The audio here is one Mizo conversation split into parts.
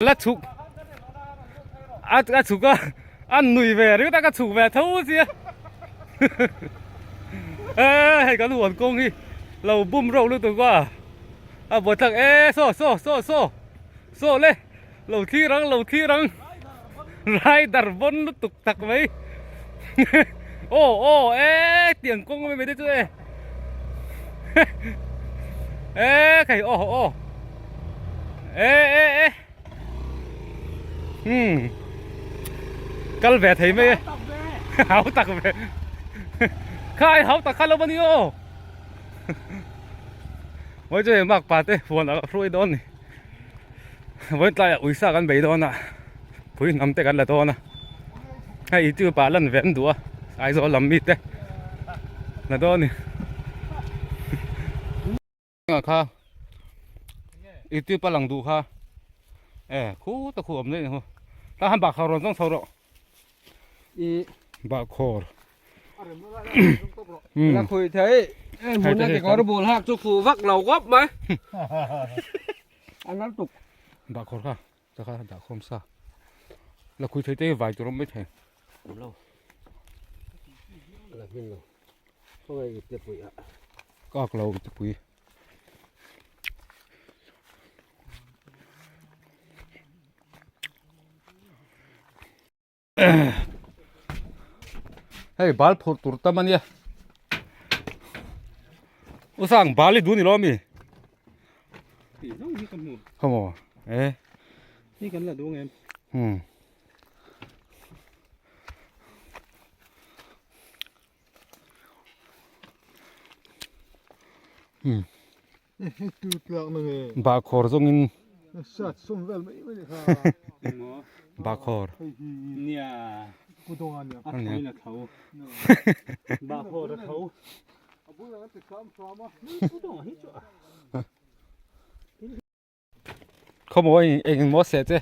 La chhuk a a chhuk a a nui ve ringawt a ka chhuk ve tho sia e hei kan huan kawng hi lo bum reuh lutuk a a buaithlak e saw saw saw saw saw le lo thlir ang lo thlir ang rider vawn lutuk tak mai aw aw e tiang kawng mai mai te chu e e khai aw aw e e e hmm kal ve thei mai e hau tak ve khai hau tak kha lo ani aw mawi chu hei mak pa te huan a hruai dawn ni vawi tlaiah uisa kan bei dawn a pui hnam te kan la dawn a hei youtube ah lan ve an duh a Aizawl lam mi te la dawn a ni kha youtube a lang duh kha e khu ta khu awm daih ni hu tah han bahkhawr rawn zawng chho rawh bahkhawr La khui thei hmun a kekawr bul hak chu fuh vak lo khawp mai a nal tuk bahkhawr kha ta kha dah khawm sa la khui thei te hi vai tur awm mai thei awm lo la hmin lo khawngaih ipte pui a kak lo ipte pui Hei bal phurh tur tam ania u sang bal hi duh ni lo ami khaw maw e ni kan la duh ngem hmm hmm Bahkhawr zawngin Bahkhawr Khawmaw eng eng maw seh che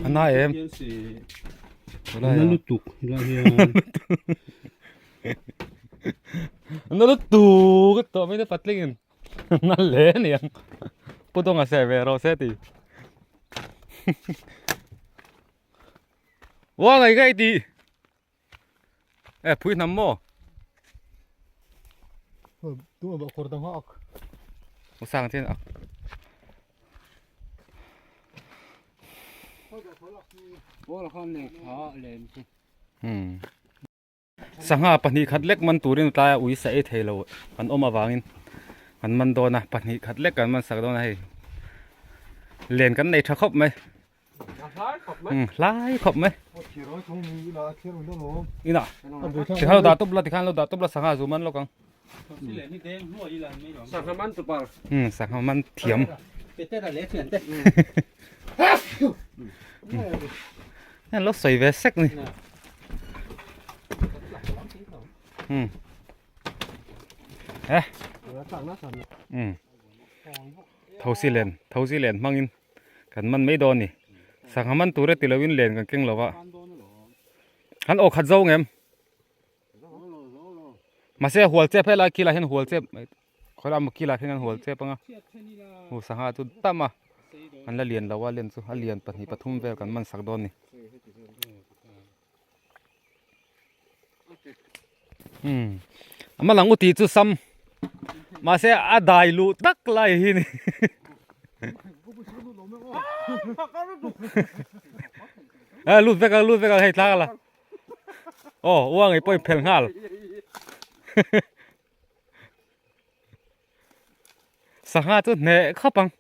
a na em na lutuk helai hian na lutuk a tawh mai te patling in na hle a ni ang pu dawnga seh ve rawh se tih uang ngai ngai tih E phui hnam maw? Tu a khawr dang ak. U sang chen ak. Hmm. Sangha pahnih khat lek man turin tlai a ui sa ei thei lo an awm avangin an man dawn a pahnih khat lek kan man sak dawn a hei len kan nei tha khawp mai hlai khawp mai ina tikhan lo dah tawp la tikhan lo dah tawp la sangha zu man lawk ang sangha man tu par sangha man thiam lo sawi ve sek ni eh thosi len thosi len hmangin Kan man mai dawn ni. Sangha man tur e ti loin len kan keng lo va. Kan aw khat zo ngem. Mahse hual chep helai kilah hian hual chep khawi lam kilah hian an hual chep anga. Hu sangha chu tam a. An la lian lo a len chu a lian pahnih pathum vel kan man sak dawn ni. Hmm. Ama lang uti chu sam. Mahse a dai lu tak lai hi ni. Eh lut vek a lut vek a hei tlak la. Oh uang ei pawh phel nghal. Sangha chu hneh khawp ang.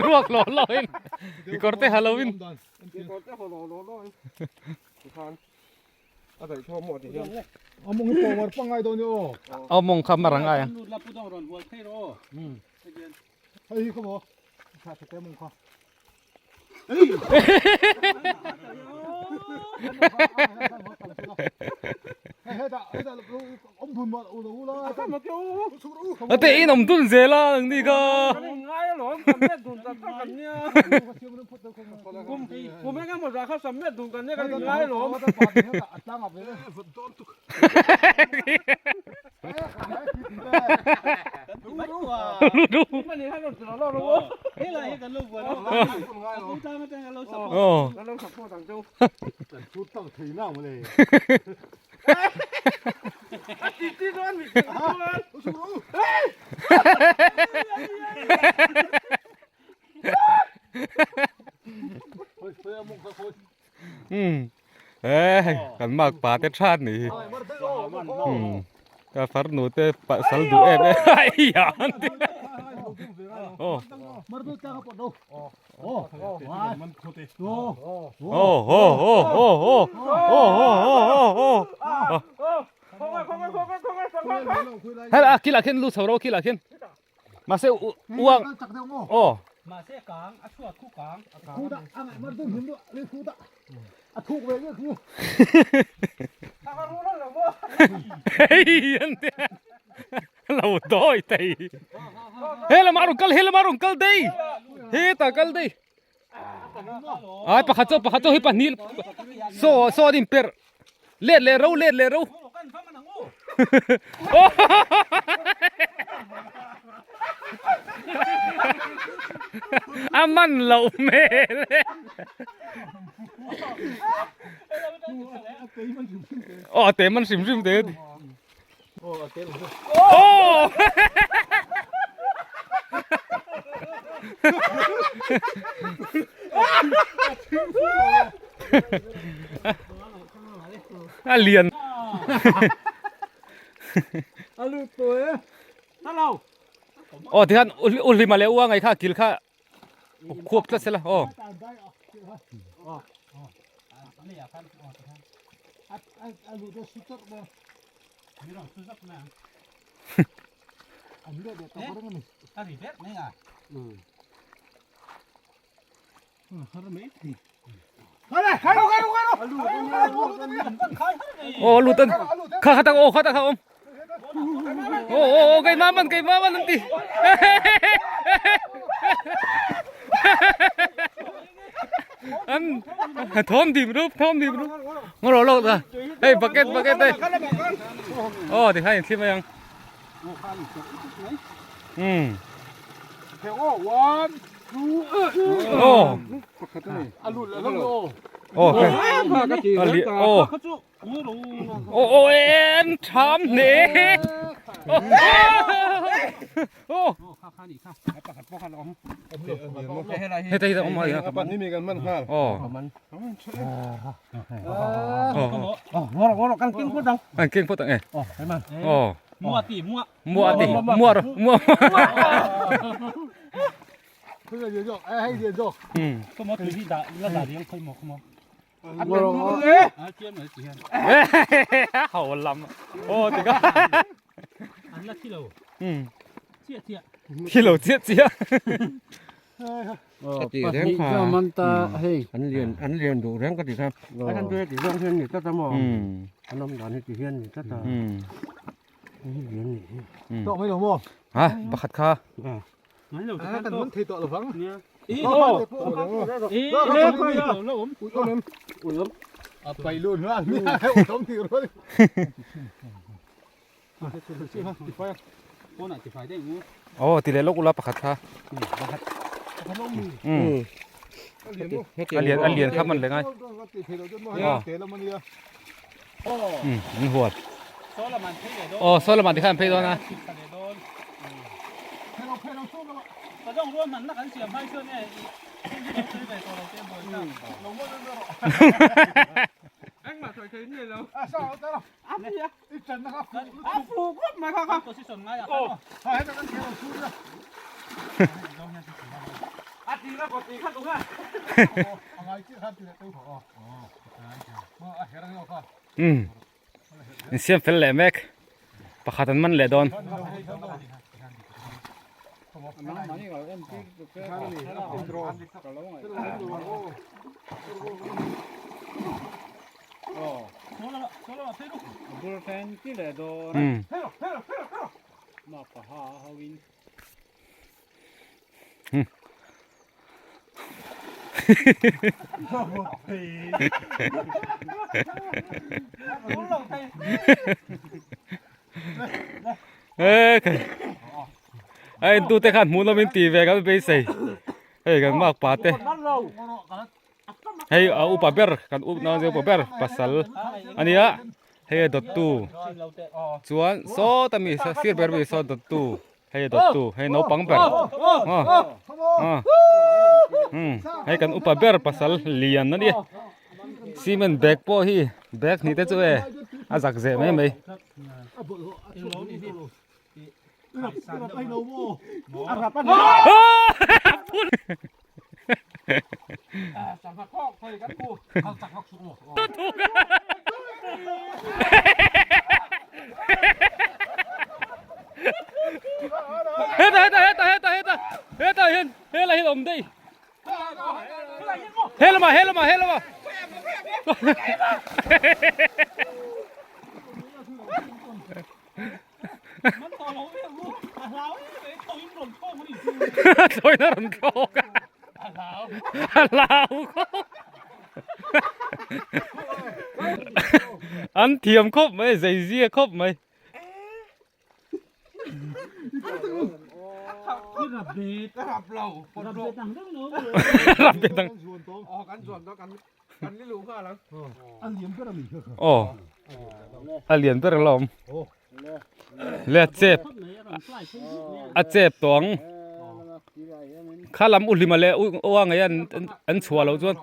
Ruak lo lo in kawr te ha lo in. A daih thaw maw ti hian. A mawng hi power pangngai dawn i aw. A mawng kha marang ai ang. Lut la pu dawng rawn hual phei rawh aw. Hei hi kha maw. Tha tha te mawng kha. Ate in awm dun zel a ang ni kha. Kan mak pa te that ni hi ka farnu te pasal duh em em ai ya an ti aw aw aw aw aw aw aw aw aw hela kilah khian lu chho ro kilah khian Mahse uang aw. Mahse kang a chhuat khu kang a kang. Khu dah a ngaih mar dun hun duh le khu dah a thuk ve nge khu. Hei an ti lo dawi thei. He lamah rawn kal he lamah rawn kal dei hetah kal dei. Ai pakhat chu pakhat chu hei pahnih saw saw an inperh let leh ro let leh ro. A man loh hmel e. Aw a te man hrim hrim te. Aw. A lian. A lut tawh e. Aw tikhan u hlima leh u a ngaih kha kil kha khuap tlat sela aw. Aw lut an kha kha tak aw kha tak kha awm aw aw aw keimah man keimah man an ti an thawm dim rup thawm dim rup ngaw rawh lawk ta hei bucket bucket hei aw tikhan in thli mai ang um Mua ti, mua rồi, mua. Hậu lắm. Ô thì có. Ừ. Thi lo chiat chiat. Pahnih chu a man ta hei. An lian an lian duh reng ka ti kha. A chan chu heti zawng hian ni tlat a maw. An awm dan hi ti hian ni tlat a. Hei lian ni hi. Tawk mai lo maw? Ha, pakhat kha. A kan man thei tawh lo vang. A pai lu hna mi a awm ti rual. Aw ti leh lawk ula pakhat kha. Um. A lian a lian kha man leh ngai. Um an huat. Aw saw lamah tikhan an phei dawn a. Um insiam fel leh mek pakhat an man leh dawn. A entu te khan hmuh nawm in ti ve kan beisei hei kan mak pa te hei a upa ber kan up na upa ber pasal ania hei a dawttu chuan sawta mi sir ber mi saw dawttu hei a dawttu hei naupang ber hei kan upa ber pasal lian ania cement bag pawh hi bag hnih te chu e a zak zeh mai mai. Hetah hetah hetah hetah hetah hetah hian helai hian awm daih he lamah he lamah he lamah Thlawina rawn thlawk a a hlau khawp an thiam khawp mai zei zia khawp mai. Aw a lian ber alawm le a chep a chep tawh ang kha lam u hlima leh u a ngei an chhuah loh chuan.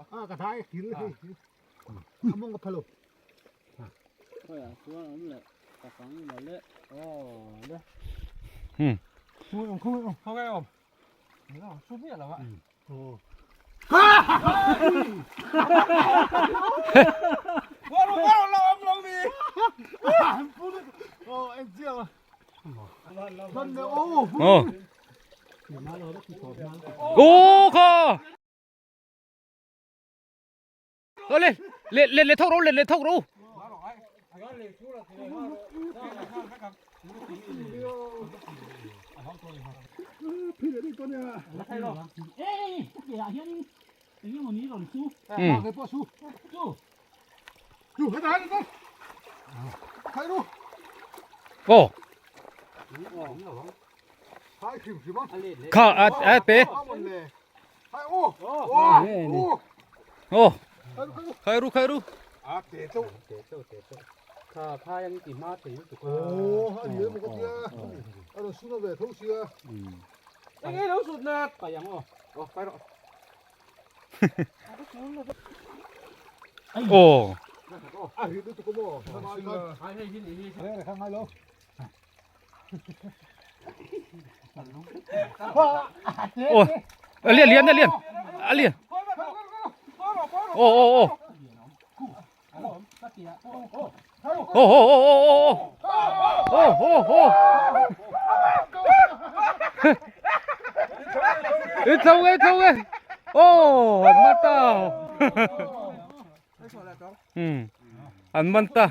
Ô kha Lên lên lên lên thốc rô lên lên thốc rô. Ô. Kha a a te. Ô. Khai ru khai ru. Ô. Ôi, a lian lian a lian. A lian. Ô ô ô. Ô ô ô ô ô. Ô ô ô. Ít sâu ít sâu ấy. Ô, an man ta. Ừ. An man ta.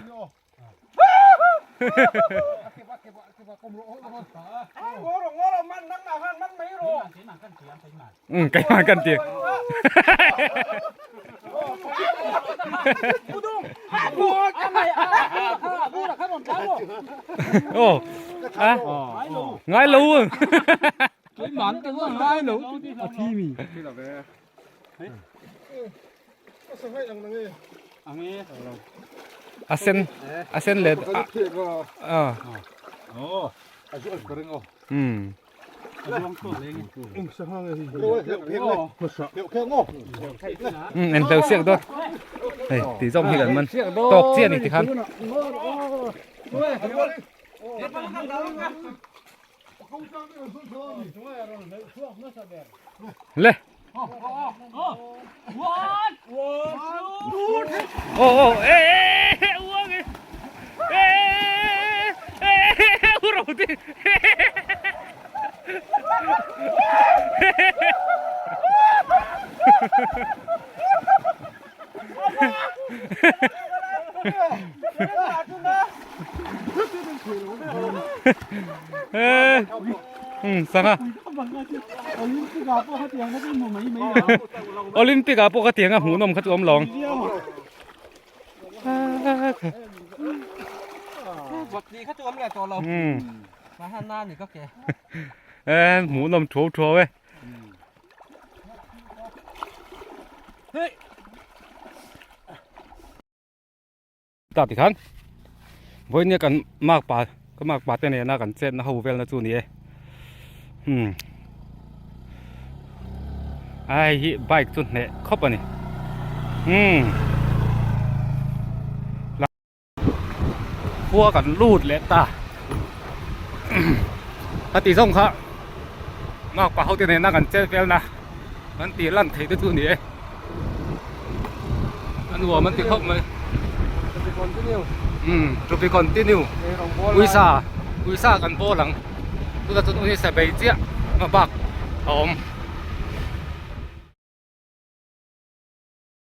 Ừ, cái mà cần tiền. Ồ, à, ngay lâu. A sen a sen leh a um um en hleuh siak dawn hei tih zawng hi kan man tawk chiah a ni tikhan. Le. Ô ô ê ê uống ê ê ê u rầu đi. Sangha. Olympic ah pawh ka tiang a hmuhnawm kha chu awm lo ang. Hmuhnawm thuau thuau e. Ta tikhan vawinia kan makpa ka makpa te nena kan chetna ho velna chu a ni e hmm a hei hi bike chu hneh khawp a ni hmm khua kan lut leh ta a tih zawng kha makpa ho te nena kan chet velna kan tih lan theih te chu a ni e a nuam an ti khawp mai umm to be continue uisa uisa kan bawl ang chutah chuan uisa bei chiah hma bak a awm.